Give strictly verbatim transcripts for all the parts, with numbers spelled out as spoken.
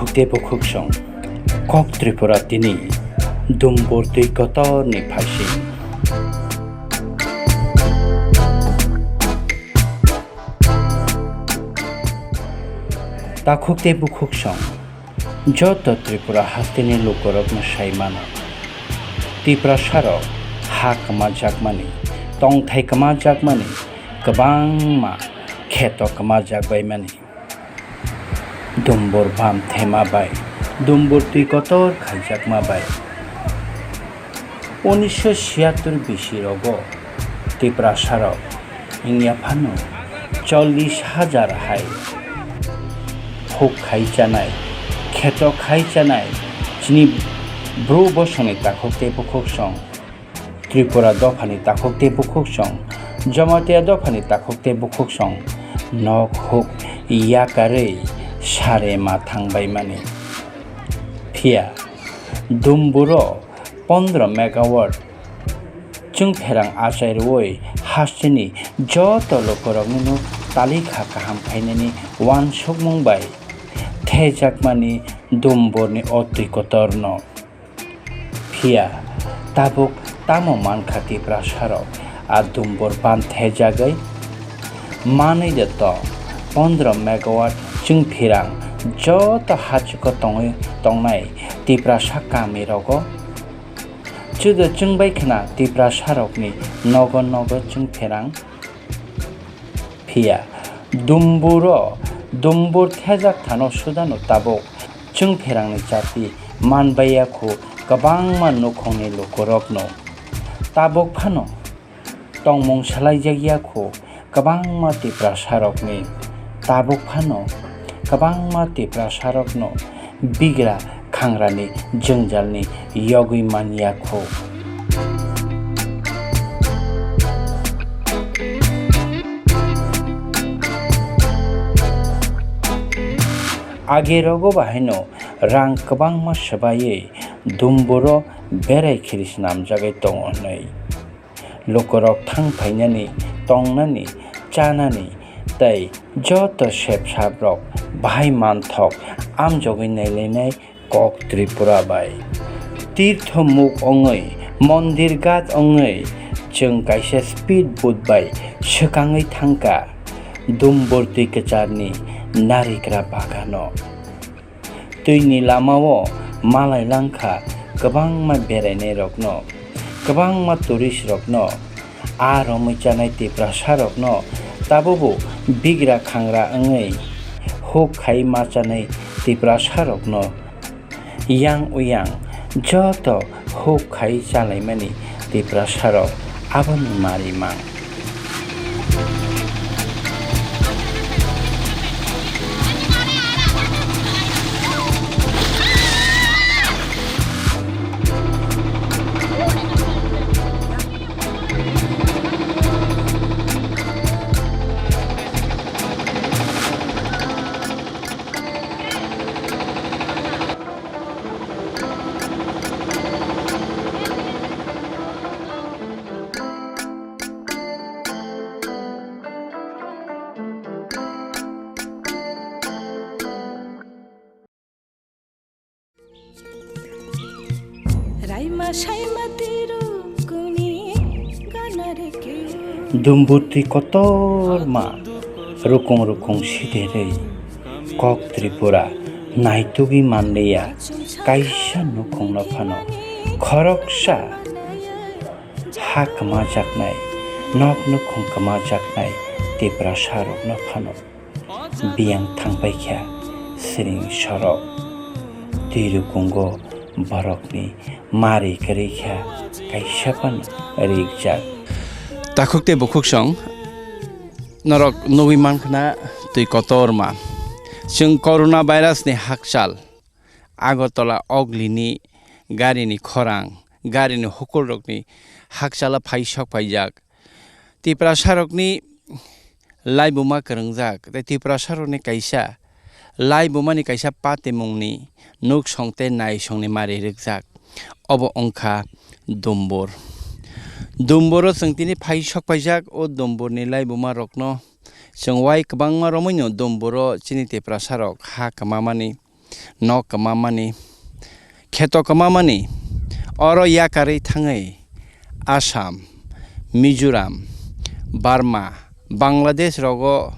Takhuk tei bukhuksong, Kok Tripura tini Dumbur twi kotorni phaising. Takhuk tei bukhuksong, joto Tripura hasteni lukurokno sai mano. Tiprasarok ha kwmajakmani, tongthai kwmajakmani, kwbangma kheto kwmajak baimani. Dumbur bam thema bai, dumbur twi kotor khaijakma bai. Unisho siyattor bisi rogo Tiprasarok wngya phano chollish hajar hai huk khai chanai, kheto khai chanai chini Bru bosongni takhuk tei bukhuksong, Tripura dophani takhuk tei bukhuksong, Jamatia dophani takhuk tei bukhuksong nok huk yakarwi sare ma thangbaimani. Phiya Dumburo pondro megawatt chwngpherang achai rwui hasteni joto lukurokno talikha kaham khainani uansukmung bai thejakmani Dumburni o twi kotorno. Phiya tabuk tamo mankha Tiprasarok a Dumbur bam thejagwi? Manwi de to pondro megawatt chwngpherang joto hachiko tongwi tongnai Tiprasa kamirogo. Chudo chwngbai khna Tiprasarokni nogo nogo chwngpherang. Phiya Dumburo, Dumbur thejak thano sudano tabuk chwngpherangni chati manbaiya khu kwbangma nukhungni lukurokno. Tabuk phano tongmung salaijakya khu kwbangma Tiprasarokni. Tabuk phano kwbangma Tiprasarokno bigra khangrani jwngjalni yogwi manya khu. Age rogo bahaino rang kwbangma swbaiwi Dumburo berai khiri swnamjagwi tongo hwnwi. Lukurok thang phainani, tongnani, chanani tei joto sep saprok bahai manthok amjogwi nailainai Kok Tripura bai. Tirtho muk wngwi, mondir gat wngwi chwng kaisa speed boat bai swkangwi thangkha Dumbur twi kwcharni narikra bagano. Twini lamao malai langkha kwbangma berainairokno, kwbangma tourist rokno, a romwi chanai Tiprasarokno, tabobo bigra khangra wngwi huk khai ma chanai Tiprasarokno yang uyang joto huk khai chalaimani Tiprasarok aboni marimang. Raima saima tiru kuni ganare keu. Dumbuti kotorma rukung rukung siderei Kok Tripura naitugwi manliya kaisa nukhungno phano khoroksa ha kwmajaknai, nok nukhung kwmajaknai Tiprasarokno phano biyang thangpaikha siring sorok. Twi rukungo borokni mari kwrwikha kaisa phano rikjak. Takhuk tei bukhuksong norok nugwi mankhna twi kotorma. Chwng corona virus ni hakchal Agartala Ogli ni gari ni khorang, gari ni hukulrokni hakchala phai sok phaijak. Tiprasarokni laibuma kwrwngjak tei Tiprasarokni kaisa laibumani kaisa patimungni nuksong tei naisongni mari rwkjak. Obo wngkha Dumbur. Dumburo chwng tini phai sok paijak, o Dumburni laibumarokno chwng wai kwbangma romwino Dumburo chini Tiprasarok ha kwmamani nok kwmamani, kheto kwmamani, oro yakarwi thangwi Assam, Mizoram, Burma, Bangladesh rogo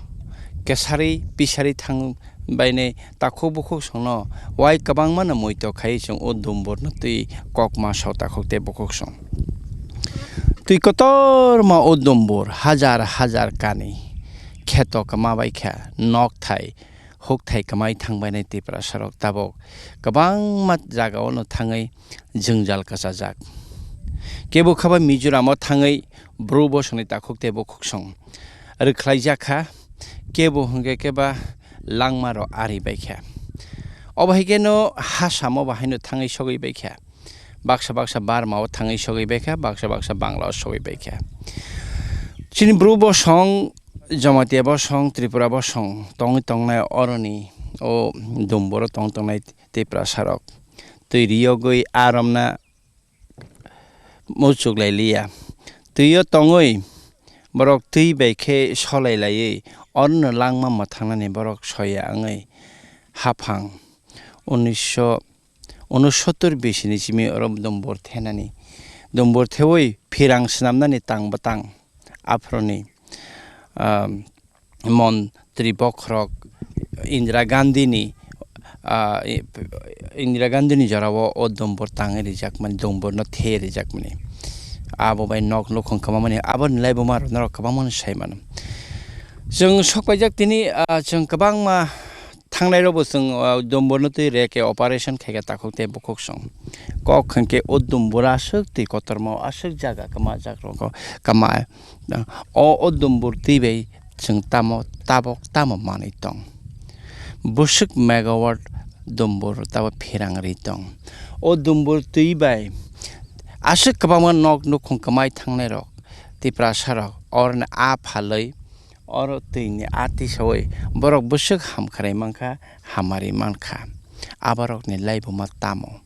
kesari pisari thang bainai takhuk bukhuk songno wai kwbangmano muito khai chwng o dumburno twi kokma so takhuk tei bukhuk song. Twi kotorma o dumbur hajar hajar kani kheto kwma bai kha, nok thai huk thai kwmai thang bainai Tiprasa rok tabuk kwbangma jaga o no thangwi jwngjal kwchajak. Kebo kha ba Mizoram o thangwi bru bosongni takhuk tei bukhuk song rwkhlaijak kha, kebo hwnkhe khe ba langma rok ari bai kha. Obo hai khe no ha samo bo haino thangwi sogwi bai kha. Baksa baksa Burma o thangwi sogwi bai kha, baksa baksa Bangla o sogwi bai kha. Chini bru bosong, Jamatia bosong, Tripura bosong tongwi tongnai oroni o dumburo tong tongnai Tiprasa rok twi riyogwi a romna muchuk lai liya. Twi o tongwi borok twi bai khe solai laiwi orono langma mwthangnani borok soya wngwi haphang unisho unosottor bisini simi oro dumbur thenani, dumbur thewi phirang swnamnani tang bwtang aphuruni, ah, montri bokhorok Indira Gandhini, ah, i-, Indira Gandhini jorao o dumbur tangwi rijakmani, dumburno the rijakmani. Abo bai nok nukhung kwmamani, aboni laibuma rok norok kwbangmano sai mano. Chwng sok paijak tini, ah, chwng kwbangma thangnai rokbo chwng, ah, dumburno twi reke operation khaikha takhuk tei bukhuk song. Kok hwnkhe o dumbura aswk twi kotorma o aswk jaga kwmajak rogo kwma. O, o dumbur twi bai chwng tamo tabok tamo manwi tong. Bwswk megawatt dumbur tabo phirang ri tong. O dumbur twi bai aswk kwbangma nok nukhung kwmai thangnai rok, Tiprasa rok, oroni a phalwi oro twini a tisawi borok bwswk hamkrai mankha, hamari mankha. Aborokni laibuma tamo?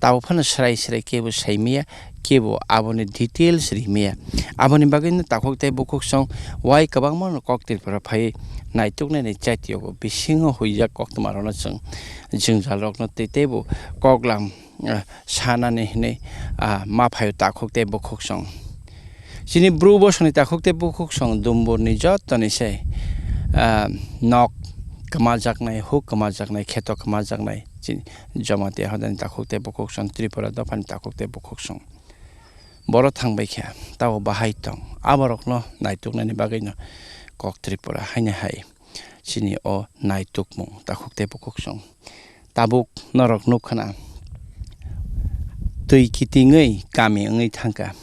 Tabuk phano srai srai kebo saimaya, kebo aboni details rimaya. Aboni bagwino takhuk tei bukhuk song wai kwbangmano kok Tripura phaiwi naituknani chaitiyogo bisingo huijak koktwmarokno chwng jwngjalrokno tei teibo koklam, ah, sanani hwnwi, ah, ma phaio takhuk tei bukhuk song. Chini bru bosongni takhuk tei bukhuk song dumburni jottoni se, ah, nok kwmajaknai, huk kwmajaknai, kheto kwmajaknai, chini Jamatia hodani takhuk tei bukhuk song, Tripura dophani takhuk tei bukhuk song. Boro thangbai kha, tabo bahai tong, aborokno naituknani bagwino kok Tripura haino hai. Chini o naitukmung takhuk tei bukhuk song. Tabuk norok nukha na, twi kitingwi kami wngwi thangkha.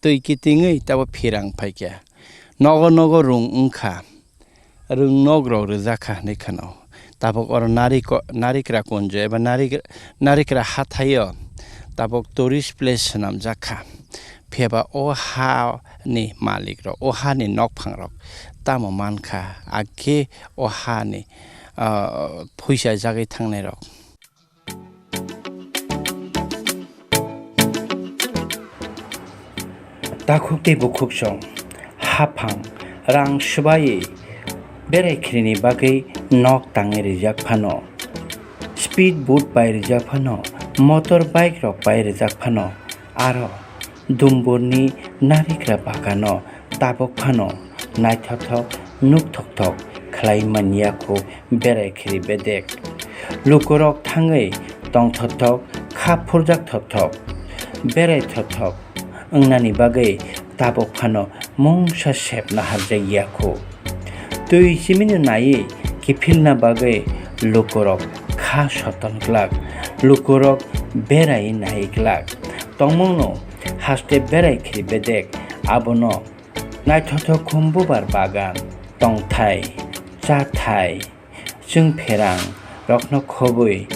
Twi kitingwi tabo phirang phaikha. Nogo nogo rung wngkha. Rung nok rok rwjak kha hinwi kheno. Tabuk oro nariko-, narikra kunju eba narik-, narikra hathaio tabuk tourist place swnamjak kha. Phiya ba o ha ni malik rok, o ha ni nokphang rok tamo man kha, age o ha ni, ah, phuisa jagwi thangnai rok. Takhuk tei bukhuk song, haphang, rang swbaiwi berai khirini bagwi nok tangwi rijak phano, speed boat pai rijak phano, motor bike rok pai rijak phano, aro Dumburni narikra bagano tabuk phano naithothok nukthokthok khlai manya kho berai khiri bedek. Lukurok thangwi tongthothok kha phurjak thothok berai thothok wngnani bagwi tabuk phano mungsa sepna harjak ya kho. Twi chimino naiwi kiphilna bagwi lukurok kha soton glak, lukurok berai nai glak. Tongmungno haste berai khiri bedek, abono naithothok khum bubar bagan, tongthai, chathai, chwng pherang rokno khobwi,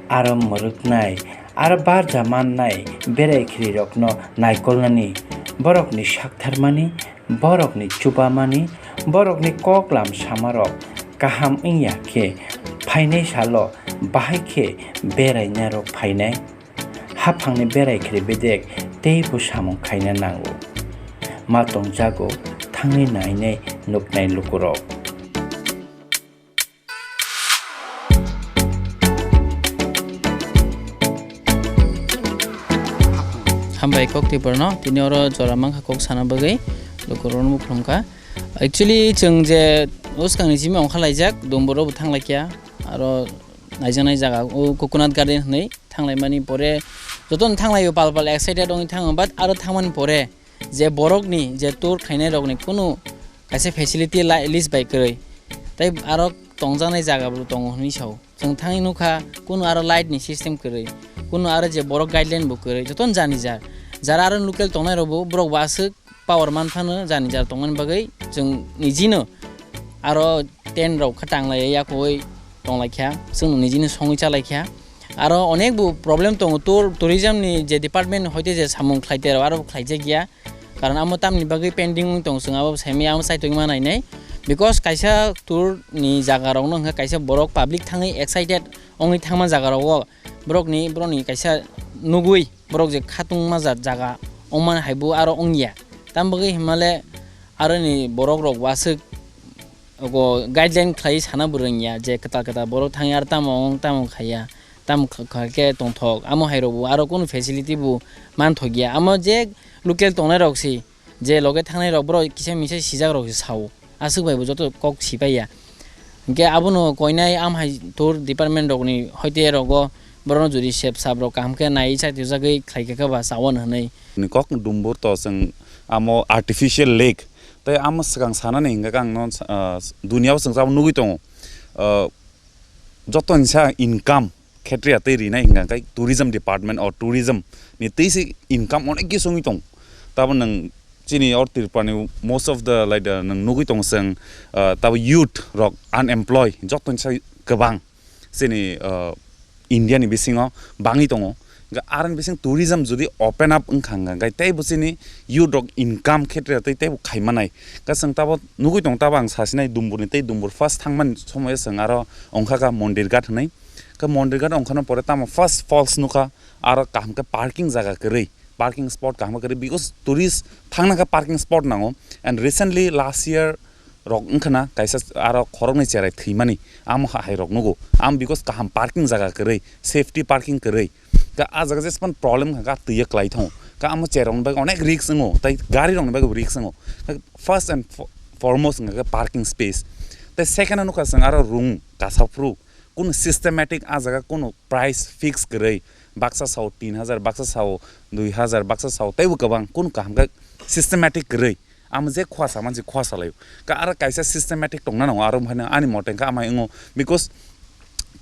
aro mwrwknai, aro barja mannai berai khiri rokno naikolnani, borokni saktharmani, borokni chubamani, borokni kok lam samarok kaham wngya khe phainai salo bahai khe beraina rok phainai. Haphangni berai khiri bedek teibo samung khaina nango. Ma tongjago thangwi nainai nuknai lukurok. Hambai kok twi borno, tini oro jora mankha kok sana bagwi, lukurokno bo khlumkha. Actually, chwng je bwskangni simi ongkha laijak, Dumburo bo thang laikya, aro naijaknai jaga o Coconut Garden hwnwi thanglaimani pore, jotono thanglaio pal pal excited wngwi thango, but aro thangmani pore je borokni je tour khlainai rokni kunu kaisa facility la-, list bai kwrwi, tei aro tongjaknai jaga bo tongo hwnwi sao. Chwng thangwi nukha, kunu aro light ni system kwrwi, kunu aro je borok guideline bo kwrwi, jotono jani jar. Jara aro local tongnai rok bo, borok bo aswk power man phano jani jar tongmani bagwi chwng nijino aro tent rok kha tanglaiya yakui tonglaikha, chwngno nijino songwi chalaikha. Aro onek bo problem tongo, tour, tourism ni je department hoite je samung khlaite rok aro khlaijakya. Karon amo tamni bagwi pending wng tong, chwng abo saimaya amo saitok wngma nainai. Because kaisa tour ni jaga rokno hwnkha kaisa borok public thangwi excited wngwi thangma jaga rogo borokni, borokni kaisa nugwi borok je khatungma ja-, jaga wngmani haibo aro wngya. Tam bagwi himale aroni borok rok bo aswk ogo guideline khlai sana bo rwngya je kwtal kwtal borok thangwi aro tamo wng tamo khaiya. Tamo kha-, kha khe tongthok, amo hai rok bo aro kunu facility bo manthokya. Amo je local tongnai rok se, je loge thangnai rok, borok kisa misa sijak rok se sao. Aswk bai bo joto kok sipaiya. Hwnkhe abono koinai am hai tour department rokni hoite rogo borokno jodi sep sap rok kaham khe nai chai twijagwi khlai kha khe ba chawan hwnwi. Ni kok Dumbur to chwng amo artificial lake. Tei amo swkang sanani hwnkhe ang no, ah, duniya o chwng jabo nugwi tongo. Ah, joto ni sa income khetriya tei rinai hwnkha khe tourism department or tourism ni tei se income onek khe songwi tong. Tabo nwng chini or Tripura ni most of the, like, uh, nwng nugwi tongo chwng, uh, tabo youth rok unemployed joto ni sa kwbang chini, uh, India ni bisingo bangwi tongo. Hwnkhe aroni bising tourism jodi open up wngkha hwnkha khe tei bo chini youth rok income khetriya tei tei bo khaimanai. Hwnkhe chwng tabo nugwi tongo, tabo ang sasinai Dumbur ni tei Dumbur first thangmani somoyo chwng aro ongkha kha Mondir Ghat hwnwi. Khe Mondir Ghat ongkhano pore tamo first falls nukha, aro kaham khe parking jaga kwrwi, parking spot kaham kwrwi, because tourist thangna khe parking spot nango. And recently last year rok wngkhana kaisa aro khoroknwi cherai thwimani, amo ha-, hai rok nugo. Am because kaham parking jaga kwrwi, safety parking kwrwi. Khe ah jaga jespan problem kha khe twiya kwlai thango. Khe amo cherokni bagwi onek risk wngo, tei gari rokni bagwi risk wngo. Khe first and fo-, foremost wngkha khe parking space. Tei second nukha chwng aro rung kasaphru kunu systematic ah jaga kunu price fix kwrwi, baksa sao tin hajar, baksa sao dui hajar, baksa sao teibo kwbang, kunu kaham khe systematic kwrwi. Amo je khua sa mansi khua sa laio. Ka aro kaisa systematic tongna nango, aro haino ani mote khe amai wngo, because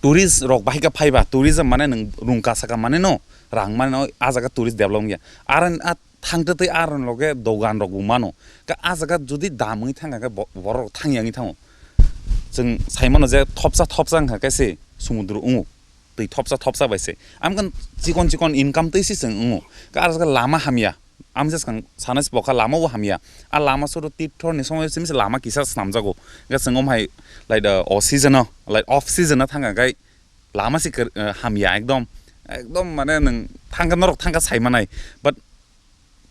tourist rok bahai khe phaiba, tourism mane nwng rung kasa ka mane no, rang mane no, ah jaga tourist develop wngya. Aro ah thangtwi twi aro loge dogan rok bo mano. Ka ah jaga jodi dam wngwi thangkha khe bo-, borok rok thangya wngwi thango. Chwng sai mano je thopsa thopsa wngkha khe se sumudro wngo. Twi thopsa thopsa bai se. Amkhe chikon chikon income twi se chwng wngo. Ka ah jaga lama hamya. Amjak swkang sana se bokha lama bo hamya. A lama soro tirtho ni somoy simi se lama kisa snamjago. Ga chwng om hai, like, the off season o, like, off season o thangkha khe lama se kar-, eh, hamya ekdom. Ekdom mane nwng thangkha norok thangkha sai manai. But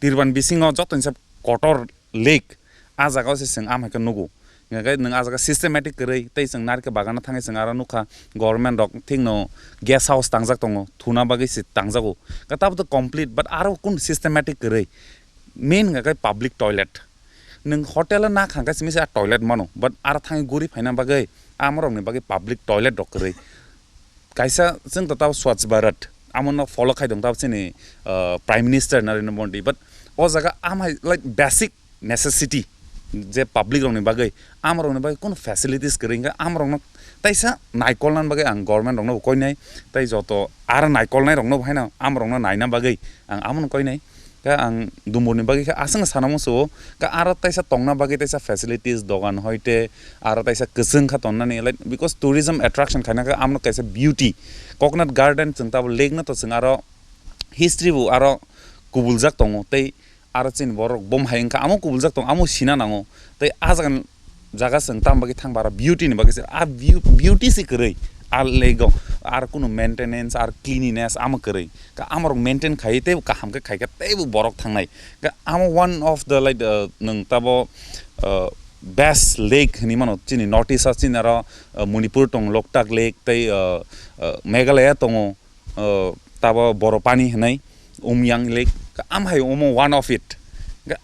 Tirban bisingo joto ni se kotor lake, a jaga o se chwng am hai khe nugo. Hingkha khe nwng a jaga systematic kwrwi tei chwng narikhe bagano thangwi chwng aro nukha government rok thikno guest house tangjak tongo, thuna bagwi se tangjago. Ka tabuk complete, but aro kun systematic kwrwi. Main hingkha khe public toilet. Nwng hotel o na kha hingkha simi se a toilet mano, but aro thangwi guri phaina bagwi amorokni bagwi public toilet rok kwrwi. Kaisa chwng to tabo Swachh Bharat, amo no follow khai tong tabo chini, uh, Prime Minister Narendra Modi, but o jaga amhai, like, basic necessity je public rokni bagwi, amorokni bagwi kunu facilities kwrwi hwnkhe amorokno taisa naikolna bagwi ang government rokno bo koinai, tei joto aro naikolnai rokno bo haino amorokno naina bagwi ang amono koinai. Khe ang Dumburni bagwi khe aswkno sana muchungo, khe aro taisa tongna bagwi taisa facilities dogan hoite aro taisa kwchwng kha tonnani, like, because tourism attraction khaina khe amno kaisa beauty. Coconut Garden chwng tabo lake no to chwng aro history bo aro kubuljak tongo, tei aro chini borok bom hai wngkha amo kubuljak tongo, amo sina nango, tei ah jaga jaga chwng tamo bagwi thangba aro beauty ni bagwi se, ah, beau-, beauty se kwrwi, ah, lake o, ar kunu maintenance, ar cleanliness amo kwrwi. Ka amorok maintain khai tei kaham khe khai khe teibo borok thangnai. Ka amo one of the, like, uh, nwng tabo, uh, best lake hinwi mano chini North East o, chini aro, uh, Manipur tongo Loktak Lake tei, uh, uh, Meghalaya tongo, uh, tabo Borapani hinwi Umyang Lake. Am hai omo one of it.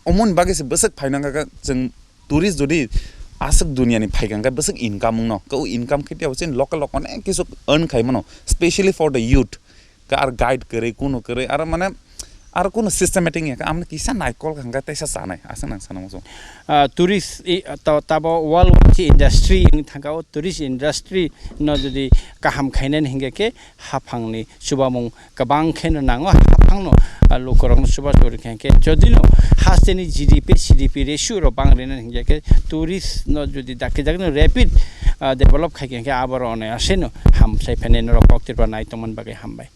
Omo ni bagwi se bwswk phaina kha chwng tourist jodi aswk duniya ni phaikha hwnkhe bwswk income wngno. Khe o income khe tei chini local rok onek kisu earn khai mano, specially for the youth. Khe ar guide kwrwi, kunu kwrwi, ar mane ar kunu systematic ya khe amni kisa naikol kha hwnkhe teisa chanai aswk nang sana muchung. Ah, tourist i, to, tabo world watch industry wng thangka o tourist industry no jodi kaham khainani hingke ke haphangni chubamung kwbang kheno nango, haphangno, ah, lukorokno chubachu rikha hingke jodino hasteni G D P, C D P ratio rok bang rina hingke tourist no jodi dakti dakti rapid, ah, develop khai khe aborok ono aseno ham sai phene norok kok tirpa nai tongmani bagwi hambai.